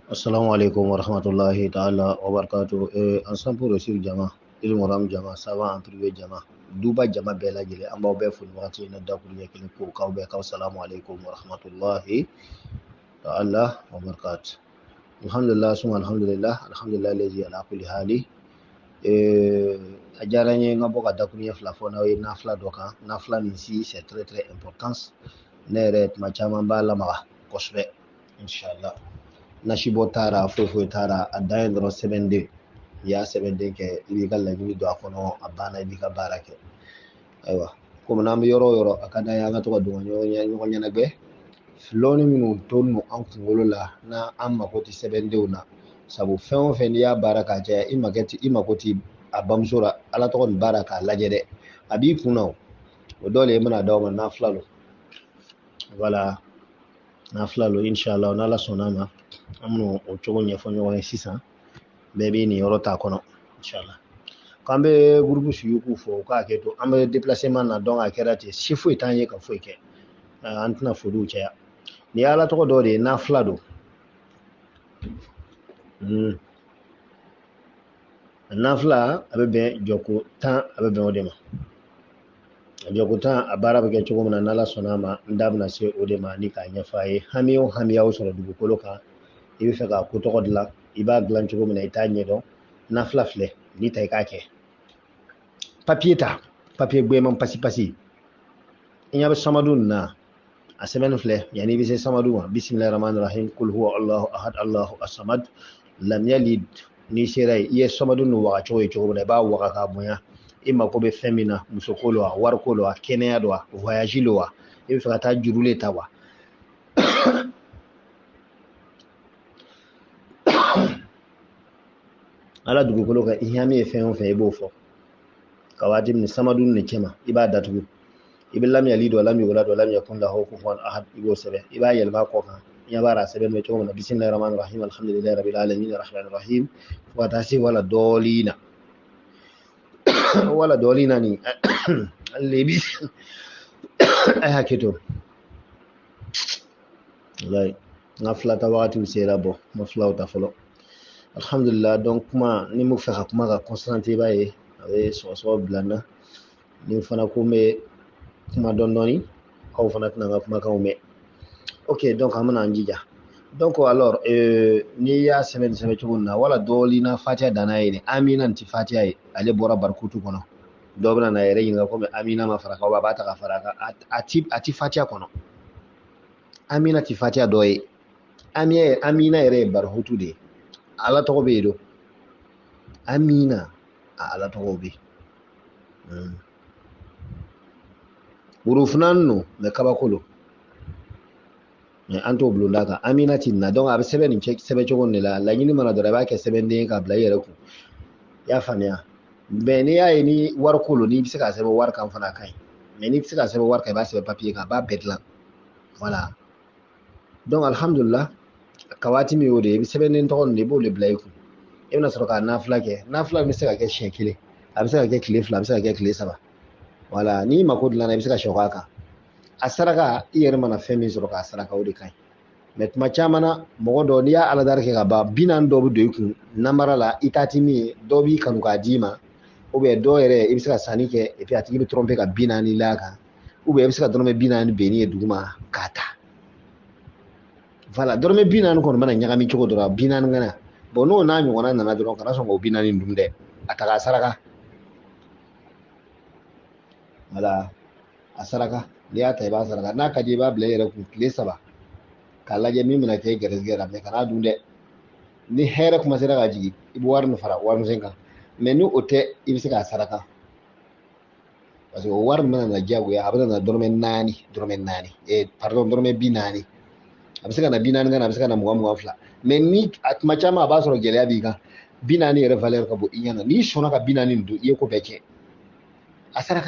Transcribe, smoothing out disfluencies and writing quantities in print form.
Assalamu alaikum warahmatullahi ta'ala wabarakatuh. Ensemble pour réussir jama, Ilmuram jama, savant en privé jama, duba jama bɛɛ lajɛlen, an b'aw bɛɛ fo nin wagati in na dakuruɲɛ kelen ko k'aw bɛɛ k'aw salamu alaikum warahmatullahi ta'ala wabarakatuh. Alhamdulillah, suma alhamdulillah, alhamdulillah lazi ala kulli hali. A diyara n ye n ka bɔ ka dakuruɲɛ fila fɔ n'aw ye nafila dɔ kan. Nafila nin si c'est très très important. Ne yɛrɛ tuma caman b'a lamaga kosɛbɛ. Inshallah. Nasibɔ t'a la, foyi foyi t'a la, a dan ye dɔrɔn sɛbɛnden. N'i y'a sɛbɛnden kɛ, i b'i ka laɲini don a kɔnɔ, a banna, i b'i ka baara kɛ. Ayiwa, komi n'an bɛ yɔrɔ o yɔrɔ, a ka d'an ye an ka to ka don ka ɲɔgɔn ɲɛnagwɛ. Lɔnni minnu tolen don an kunkolo la, n'an mako tɛ sɛbɛndenw na. Sabu fɛn o fɛn n'i y'a baara k'a caya, i mako ti a bamuso la, Ala tɔgɔ nin baara k'a lajɛ dɛ. A b'i kun na o. O dɔ le ye bɛna d'aw ma nafila lo. Voilà. Nafila lo, inshallah, n'Ala sɔnna a ma, an bɛna o cogo ɲɛfɔ ɲɔgɔn ye sisan. Bɛɛ b'i nin yɔrɔ t'a kɔnɔ, inshallah. K'an bɛ groupe suyuku fo, u k'a hakɛ to, an bɛ déplacement na, donc a kɛra ten, si foyi t'an ye ka foyi kɛ. An tɛna foliw caya. Nin ye Ala tɔgɔ dɔ de ye, nafila don. Nafila a bɛ bɛn jɔko 10, a bɛ bɛn o de ma. Jɔko 10, a baara bɛ kɛ cogo min na, n'Ala sɔnna a ma, n da bɛna se o de ma ni k'a ɲɛfɔ a ye. Hami o hami y'aw sɔrɔ dugukolo kan, i bɛ fɛ k'a ko tɔgɔ dilan, i b'a dilan cogo min na, i t'a ɲɛdɔn. Nafila filɛ, n'i ta i k'a kɛ. Papier ta, papier gbɛman pasi pasi. I ɲɛ bɛ samadu nin na, a sɛbɛnni filɛ, yanni i bɛ se samadu ma, bisimilahi rahmani rahim, kul huwa allahu ahad, allahu asamad, lam yalid. N'i sera yen, i ye samadu nin waga cogo ye cogo min na, i b'a waga k'a bonya. I mako bɛ fɛn min na, muso ko lo wa, wari ko lo wa, kɛnɛya lo wa, voyage lo wa, i bɛ fɛ ka taa juru le ta wa. Ala dugukolo kan, i hami ye fɛn o fɛn, i b'o fɔ. Ka waati min samadu nin cɛma, i b'a datugu. I bɛ lam yalid wa lam yulad wa lam yakun lahu kufuwan ahad, i b'o sɛbɛn. I b'a yɛlɛma kɔ kan. I ɲɛ b'a la sɛbɛn bɛ cogo min na, bisimilahi rahmani rahim, alhamdulilahi rabbil alamin, arrahmani rahim, fo ka taa se wala dɔɔlina. Wala dɔɔlina nin, lebi, a hakɛ to. Wallahi, n ka fila ta wagatiw sera bɔ, n ma filaw ta fɔlɔ. Alhamdulillah, donc kuma, ni mun fɛ ka kuma ka concentré, i b'a ye, a bɛ sɔgɔsɔgɔ bila n na. Ni fana ko n bɛ kuma dɔɔni dɔɔni, aw fana tɛna n ka kumakanw mɛn. Ok, donc an bɛna an jija. Donc alors, n'i y'a sɛbɛn nin sɛbɛn cogo min na, wala dɔɔlina fatiha danna ye nin, amina nin tɛ fatiha ye, ale bɔra barikutu kɔnɔ. Dɔw bɛna na yɛrɛ ɲininka komi amina ma fara kan, a b'a ta ka fara a kan. A ti fatiha kɔnɔ. Amina ti fatiha dɔ ye. Amina yɛrɛ ye barikutu de ye. Ala tɔgɔ bɛ yen don. Amina, a Ala tɔgɔ bɛ yen. Worofunan ninnu, mɛ kabako lo. Mɛ an t'o bulonda kan. Amina ti na. Donc a bɛ sɛbɛn nin sɛbɛn cogo de la. Laɲini mana dɔrɔn, i b'a kɛ sɛbɛnden ye k'a bila i yɛrɛ kun. I y'a faamuya? Mɛ n'i y'a ye ni wari ko lo, n'i bɛ se k'a sɛbɛn wari kan fana, a ka ɲi. Mɛ n'i tɛ se k'a sɛbɛn wari kan, i b'a sɛbɛn papier kan, a b'a bɛɛ dilan. Voilà. Donc alhamdulillah, ka waati min y'o de ye, i bɛ sɛbɛnden tɔgɔ nin de, i b'o de bila i kun. I bɛna sɔrɔ k'a nafila kɛ. Nafila bɛ se ka kɛ siɲɛ kelen, a bɛ se ka kɛ tile 2, a bɛ se ka kɛ tile 3. Voilà, n'i mako dilanna, i bɛ se ka sɔgɔ a kan. A saraka, i yɛrɛ mana fɛn min sɔrɔ k'a saraka, o de ka ɲi. Mɛ tuma caman na, mɔgɔ dɔw, n'i y'a aladari kɛ ka ban, 40 dɔw bɛ don i kun namara la, i ta ti min ye, dɔw b'i kanu k'a d'i ma, ou bien dɔw yɛrɛ, i bɛ se ka sanni kɛ, et puis a tigi bɛ tromper ka 40 l'a kan, ou bien i bɛ se ka dɔrɔmɛ 40 benni ye duguma k'a ta. Voilà, dɔrɔmɛ 40 kɔni mana ɲagami cogo dɔ la, 40 kana. Bon, n'o n'a ɲɔgɔnna nana dɔrɔn, kana sɔn k'o 40 dun dɛ, a ta k'a saraka. Voilà, a saraka. N'i y'a ta, i b'a saraka. N'a ka di i b'a bila i yɛrɛ kun tile 3 k'a lajɛ min bɛna kɛ i gɛrɛsɛgɛ la, mɛ kan'a dun dɛ. Ni hɛrɛ kuma sera ka jigin, i bɛ wari nin fara warimisɛn kan. Mɛ ni o tɛ, i bɛ se k'a saraka. Parce que o wari min bɛna na diyagoya, a bɛna na dɔrɔmɛ naani, dɔrɔmɛ naani, pardon, dɔrɔmɛ 40. A bɛ se ka na 40 kan, a bɛ se ka na 20, 22. Mɛ ni a tuma caman a b'a sɔrɔ gɛlɛya b'i kan, 40 yɛrɛ valeur ka bon i ɲɛna. N'i sɔnna ka 40 dun, i ye ko bɛɛ tiɲɛ. A saraka.